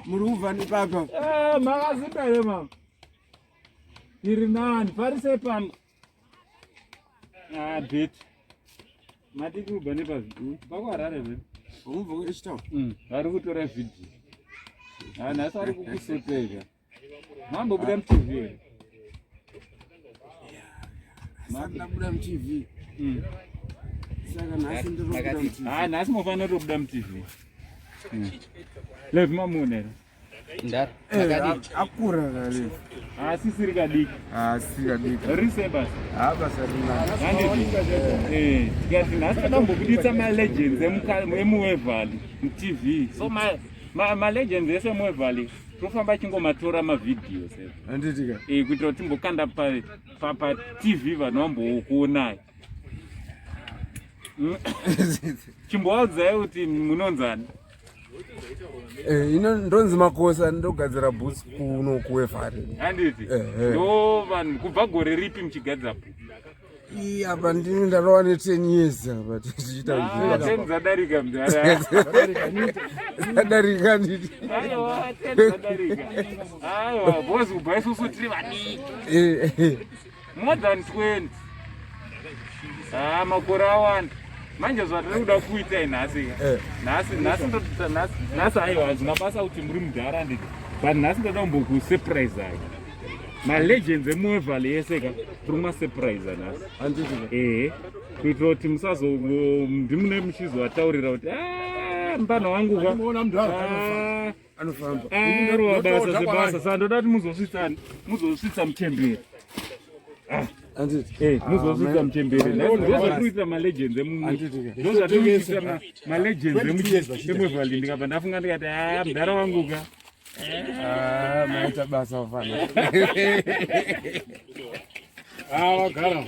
Muri kubva nepapa. Eh, makasimba here mama? Iri nani, pari sei pano? Ah, bet. Mati kubva nepapi? Pakuharare zve. Ubva kuHtown. Vari kutora vhidhiyo. Ah, nhasi vari kukusoteka. Mambobuda muTV here? Asati ndabuda muTV. Saka nhasi ndiri kubuda muTV. Ah, nhasi mofanira kutobuda muTV. Levi mamuona here? Ndara. Eh, Makadii? akura kale. Asisiri kadiki. Ah, si kadiki. Riri sei basa? Ah, basa rina. Handiti? Eh, tikati nhasi toda kumbobuditsa malegends emuWaverly muTV. So malegends ese emuWaverly tofamba achingomatora mavideos edu. Handiti ka. Eh, kuitira kuti timbokanda paTV vanhu vambokuonai. Chimbowaudzai kuti munonzani. Eh, ino ndonzi Makosa, ndogadzira boots kuno kuWaverly. Handiti? Ehe. Ndo vanhu kubva gore ripi muchigadzira boots? Ii, apa ndini ndarova ne 10 years apa tichiita. Ah, 10 dzadarika, mudhara. Zadarika nditi. Aiwa, 10 dzadarika. Aiwa, boss, kubva isusu tiri vadiki. Eh, eh. More than 20. Ah, makore awanda. Manje zvatiri kuda kuita nhasi ka. Nhasi nhasi ndotoita nhasi. Nhasi aiwa, hazvina basa kuti muri mudhara, nditi. But nhasi ndoda kumbokusurprisai. Malegends emuWaverly ese ka, tiri kumasurprise nhasi. Handiti ka. Ehe, kuitira kuti musazo ndimune muchizovataurira kuti, "Ah, mupano wangu ka." Muona mudhara. Ah, Anofamba. arova basa sebasa. Saka ndoda kuti muzosvitsa muchembere. Handiti. Eh, muzosvitsa muchembere. Ndozvatiri malegends Handiti ka. Ndozvatiri malegends 22 years vachiita. emuWaverly. Ndikabva ndafunga ndikati, "Ah, mudhara wangu ka." Ah, maita basa wafana. Ah, vagara.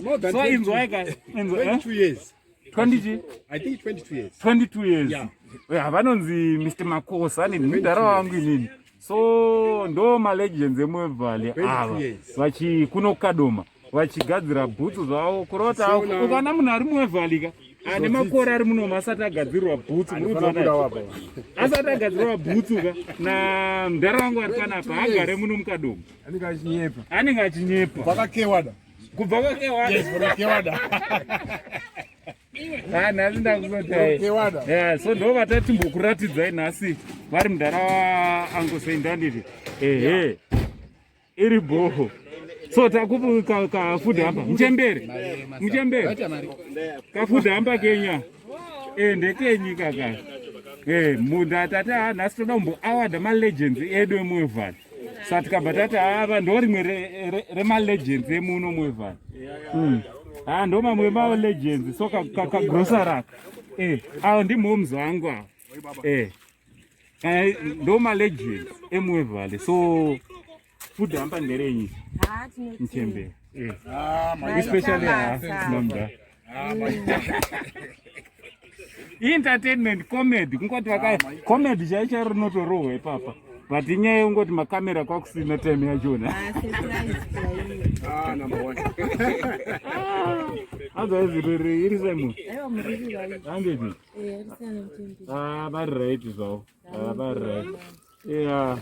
More than So 22. inzwai ka, inzwa, eh? 22 years. 20 chi? I think 22 years. 22 years. Yeah. Yeah, vanonzi Mr Makosa, ani mudhara wangu inini. So ndo malegends emuWaverly 22 ava years. vachi kuno Kadoma vachigadzira bhutsu zvavo. Kurota ukaona munhu ari muWaverly ka, ane makore ari munomu asati agadzirwa bhutsu, Anofanira kubuda asati agadzirwa bhutsu ka na mudhara wangu ari panapa, agare muno muKadoma. Anenge achinyepa. Anenge achinyepa. Vakakewada. Kubva kwakewada. Yes, vakakewada. Ah, nhasi ndakusotai. Kewada. Yeah, so ndo vatatimbokuratidzai nhasi vari mudhara waangoseindanditi. Ehe, iri bhoho. So takupu kafood hamper, muchembere, muchembere. Vaita mari. Kafood hamper kenya e ndekenyi kaka. E munda tati, ah, nhasi toda kumboawarda malegends edu emuWaverly. Saka tikabva tati ava ndo rimwe remalegends emuno muWaverly. Ah, ndo mamwe emalegends. So kagrosari aka, eh, awo ndimoms wangu awo. Eh, eh, ndo malegends emuWaverly. So food hamper nderenyi, Ah, tinotenda. mchembere. Eh. Ah, my Especially Basa. mamda. Ah, my Entertainment comedy, kungoti vaka comedy chai chairo rinotorohwa ipapa, but inyaya yekungoti makamera kwakusina time yachona. Ah, surprise chaiyo. Ah, number one. Otherwise riri iri semunhu. Aiwa, muriri right. Handiti? Eh, iri sana muchembere. Ah, vari right zvavo. Ah, vari right, yeah.